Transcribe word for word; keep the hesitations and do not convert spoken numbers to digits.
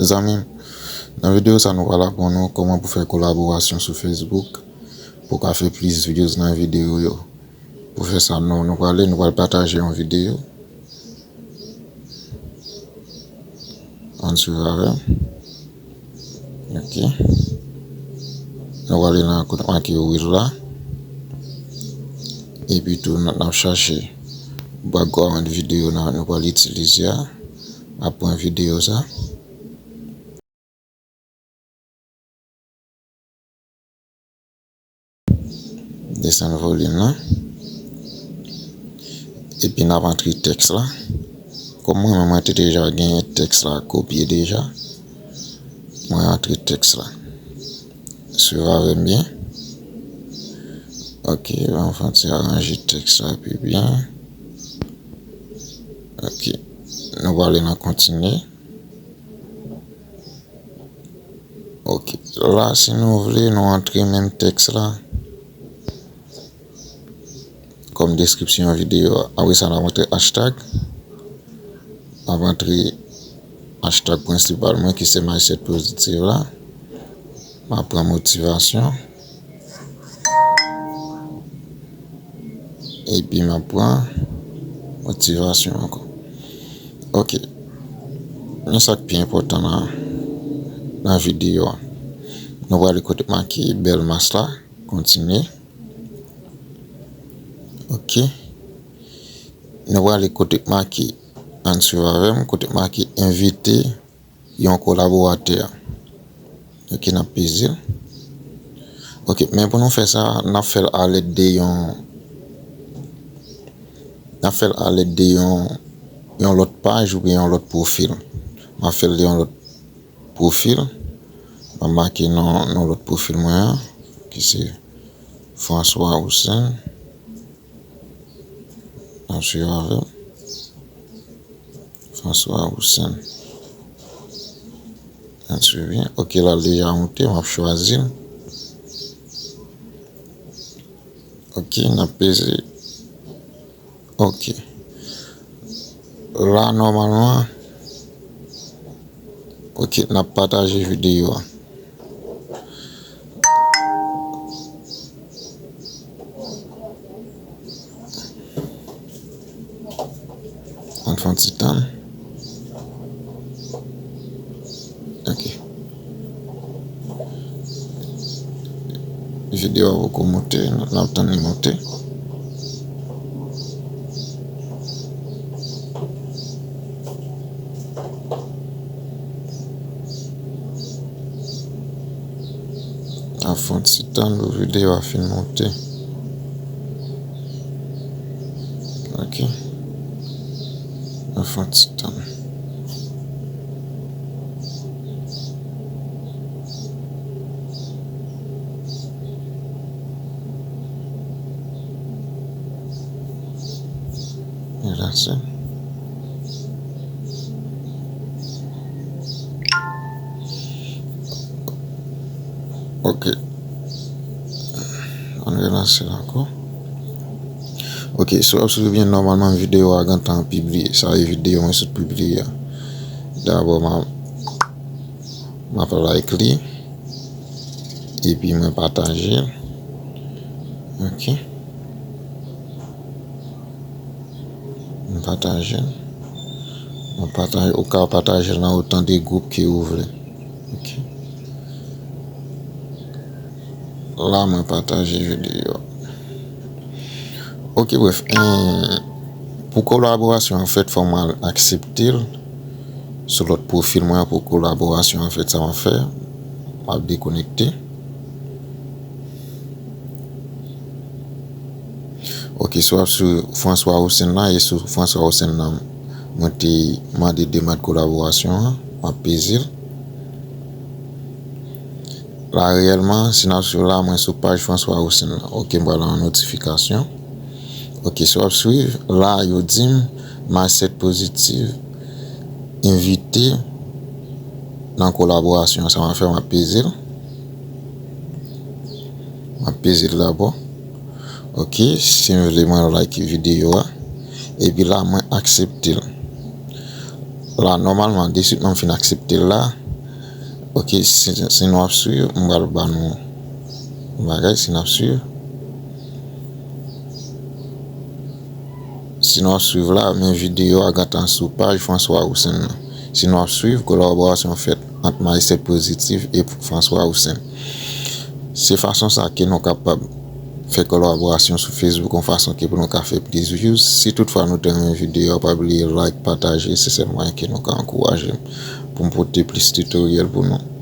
Zanmi m, nan videyo sa nou pral aprann ou kòman pou fè kolaborasyon sou Facebook, pou w ka fè plis views nan videyo yo. Pou fè sa, nou, nou prale, nou pral pataje yon videyo. Ann swiv avè m. Ok. Nou prale nan kote make reel la. Epi tou, n ap chache background videyo nou pral itilize a. Apre videyo sa. Desann volim nan. Epi n ap antre tèks la. Kòm mwen menm mwen te deja gen tèks la kopye deja, mwen antre tèks la. Swiv avè m byen. Ok, ban m fè yon ti aranje tèks la pi byen. Ok, nou prale nan kontinye. Ok, la si nou vle, nou antre menm tèks la kòm deskripsyon videyo a. Apre sa, n ap antre hashtag. N ap antre hashtag prensipal mwen ki se mindset pozitif la. M ap pran motivasyon. Epi m ap pran motivasyon ankò. Ok. Men sa k pi enpòtan nan, nan videyo a. Nou prale kote make bèl mas la. Kontinye. Ok. Nou prale kote make, ann swiv avè m, kote make envite yon kolaboratè. Ok, n ap peze l. Ok, men pou nou fè sa, n ap fè l alèd de yon, n ap fè l alèd de yon, yon lòt paj oubyen yon lòt pwofil. M ap fè l de yon lòt pwofil. M ap make non, non lòt pwofil mwen an, ki se François Roussen. N ap swiv avè m. François Roussen. N ap swiv byen. Ok, la l deja moute, m ap chwazi l. Ok, n ap peze. Ok. La, nòmalman, ok, n ap pataje videyo a. Ann fè yon ti tann. Ok. Videyo a poko moute, n ap tann li moute. N ap fè yon ti tann pou videyo a fin moute. Ok. N ap fè yon ti tann. Relanse. Ok. Ann relanse l ankò. Ok, si w ap swiv byen, nòmalman videyo a gentan pibliye. Sa e videyo mwen sot pibliye a. Dabò, m ap, m ap like li. Epi mwen pataje l. Ok. Mwen pataje l. Mwen pataje, ou ka pataje l nan otan de gwoup ke ou vle. Ok. La, mwen pataje videyo a. Ok, brèf. Em, pou kolaborasyon an fèt, fò mwen al aksepte l sou lòt pwofil mwen an pou kolaborasyon an fèt. Sa m ap fè, m ap dekonekte. Ok, si w ap sou François Roussen la, e sou François Roussen la, mwen te mande demann kolaborasyon an, m ap peze l. La, reyèlman, si n ap swiv la, mwen sou paj François Roussen la. Ok, m pral nan notifikasyon. Ok, si w ap swiv, la, yo di m, mindset pozitif, envite nan kolaborasyon. Sa m ap fè, m ap peze l. M ap peze l dabò. Ok, si m vle mwen like videyo a. Epi la, mwen aksepte l. La, nòmalman, desitman m fin aksepte l la, Ok, si, si nou ap swiv, m pral ba nou yon bagay, si n ap swiv. Si nou ap swiv la, men videyo a gentan sou paj François Roussen nan. Si nou ap swiv, kolaborasyon fèt ant Mindset Positif e François Roussen. Se fason sa ke nou kapab fè kolaborasyon sou Facebook yon fason ke pou nou ka fè plis views. Si toutfwa nou te renmen videyo a, pa bliye like, pataje, se sèl mwayen ke nou ka ankouraje m pou m pote plis tutoriel pou nou.